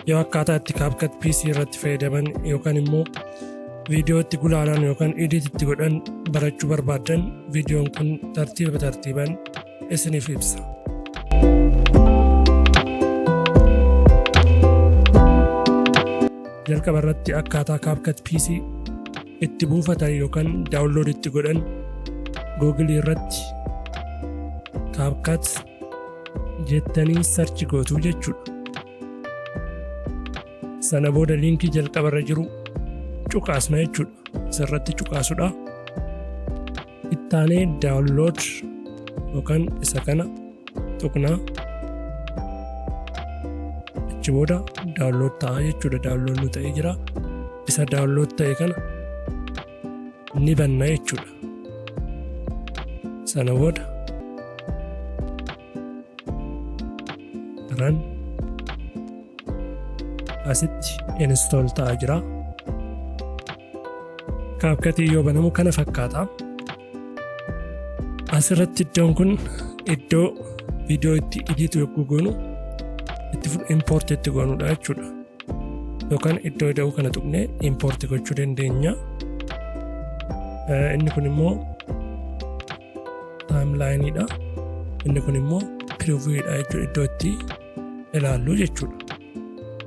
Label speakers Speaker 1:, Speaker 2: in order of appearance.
Speaker 1: Yoo akkaataa itti CapCut PC irratti fayyadaman yookaan immoo viidiyoo itti gulaalan yookaan edit itti godhan barachuu barbaaddan, viidiyoon kun tartiiba tartiibaan isiniif ibsa. Jalqaba irratti akkaataa CapCut PC itti buufatan yookaan download itti godhan, Google irratti CapCut jettanii search gootu jechuudha. Sana booda liinkii jalqaba irra jiru cuqaasna jechuudha. Isarratti cuqaasudha. Ittaanee download yookaan isa kana tuqnaa. Achi booda download ta'a jechuudha. Download nu ta'ee jira. Isa download ta'e kana ni banna jechuudha. Sana booda run asitti install ta'aa jira. CapCutii yoo banamu kana fakkaata. Asirratti iddoon kun iddoo viidiyoo itti edit yogguu goonu itti import itti goonudha jechuudha. Yookaan iddoo ida'uu kana tuqnee import gochuu dandeenya. Inni kun immoo timelineidha. Inni kun immoo previewdha jechuudha, iddoo itti ilaallu jechuudha.